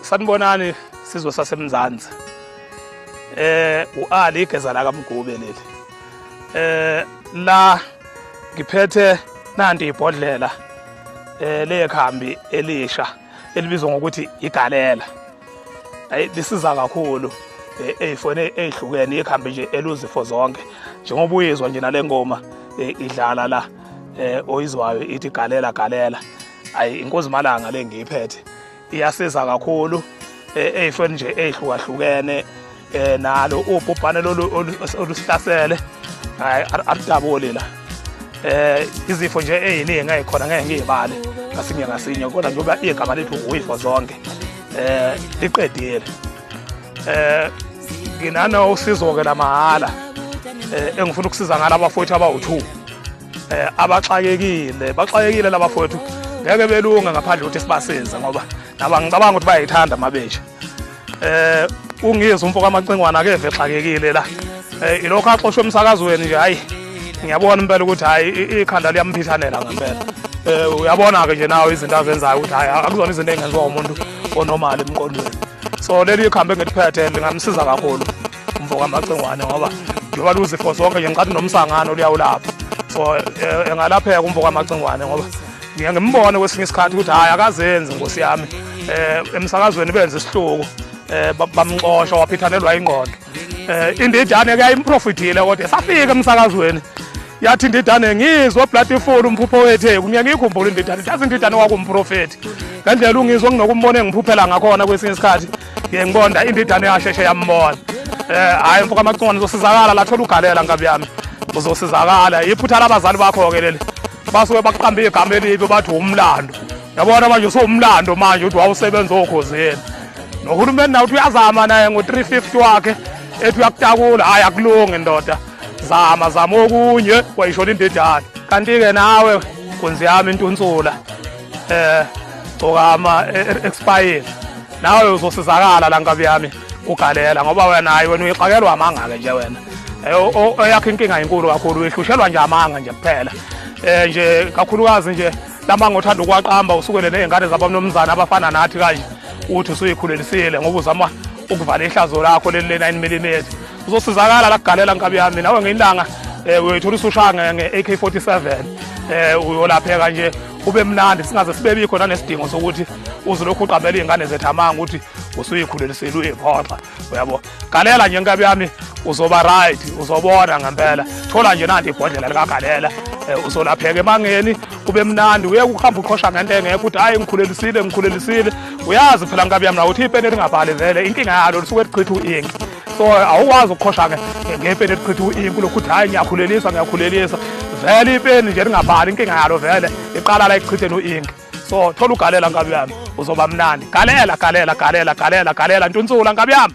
Sanibonani sizwe saseMzansi. uAli igeza la kaMgube leli. La ngiphethe nanti ibhodlela lekhambi elisha elibizwa ngokuthi igalela. Ayi lisiza kakhulu eyifoni ezihlukene, ikhambi nje eluzifo zonke. Njengoba uyizwa nje nale ngoma idlala la oyizwayo ithi galela galela. Ayi inkozi malanga le ngiyiphethe iyasiza kakhulu eyifweni nje eyihlukahlukene, nalo ubhubhane lolu olusihlasele hayi aludabuli la. Izifo nje eziningi ezikhona ngeke ngiyibale ngasinye ngasinye, kodwa njengoba igama lethu uyifo zonke liqedile. Nginano usizo ke lamahhala engifuna ukusiza ngala abafowethu abawu2 abaxakekile, baxakekile labafowethu, ngeke belunge ngaphandle ukuthi sibasize, ngoba naba ngicabanga ukuthi bayayithanda amabesha. Ungizwe umfo kaMacingwana akeve exakekile la, ilokho axoshwe emsakazweni nje. Hayi ngiyabona impela ukuthi hayi ikhanda liyamphithanela ngempela. Uyabona ke nje nawe izinto azenzayo ukuthi hayi akuzona izinto engenziwa umuntu onormal emqondweni. So leli ikhambi engiliphethe lingamsiza kakhulu umfo kaMacingwane, ngoba njengoba luzifo zonke nje ngicathi nomsangano luyawulapha. So engalapheka umfo kaMacingwane, ngoba ngiye ngimbone kwesinye isikhathi ukuthi hhayi akazenzi nkosi yami. Emsakazweni benze isihluku, bamxosha waphithanelwa ingqondo. Indidane ke yayimprofithile, kodwa esafika emsakazweni yathi indidane ngizwe bloody umphupho wetheku. Ngiye ngiyikhumbule indidane, yazi indidane wakumprofethi ngendlela ungizwe nginokumbona engiphuphela ngakhona. Kwesinye isikhathi ngiye ngibonda indidane yasheshe yambona. Hhayi mfo kaMacingwane, uzosizakala la, thola ugalela nkabi yami, uzosizakala. Iphutha labazali bakho-ke leli, basuke bakuqamba igama elibi bathi umlando. Yabona manje usuwumlando manje ukuthi wawusebenza okhozini, nohulumeni nawe uthi uyazama naye ngo-350 wakhe ethi uyakutakula. Hhayi akulungi ndoda, zama zama okunye, wayishona indidane. Kanti-ke nawe nkunzi yami intunsula gcokama expire, nawe uzosizakala la nkabi yami ugalela, ngoba wena hayi wena uyixakelwa amanga-ke nje wena. Eyakho inkinga inkulu kakhulu, uyihlushelwa nje amanga nje kuphela, nje kakhulukazi nje lamanga othanda ukuwaqamba usukele ney'ngane zabamnumzane abafana nathi kanje, uthi usuyikhulelisile ngoba uzama ukuvala ihlazo lakho leli le-9 mm. Uzosizakala la kugalela nkabi yami, nawe ngelanga uyoyithola usushaya nge-AK47, uyolapheka nje ube mnandi, singaze sibe bikho nanesidingo sokuthi uzolokhu uqambela iy'ngane zethu amanga ukuthi usuyikhulelisile uyiphoxa. Uyabo, galela nje nkabi yami, uzoba right, uzobona ngempela. Thola nje nanti ibhodlela likagalela, uzolapheka emangeni kube mnandi. Uye ukuhamba uqhosha ngento engekho ukuthi hayi ngikhulelisile ngikhulelisile. Uyazi phela nkabi yami nawe ukuthi ipeni elingabhali vele inkinga yalo lisuke lichitha u-ink, so awukwazi ukuqhosha ngepeni elichitha u-ink lokhu ukuthi hhayi ngiyakhulelisa ngiyakhulelisa. Vele ipeni nje lingabhali inkinga yalo vele iqala la ekuchitheni u-ink. So thola ugalela nkabi yami, uzoba mnandi. Galela galela galela galela galela ntunsula nkabi yami.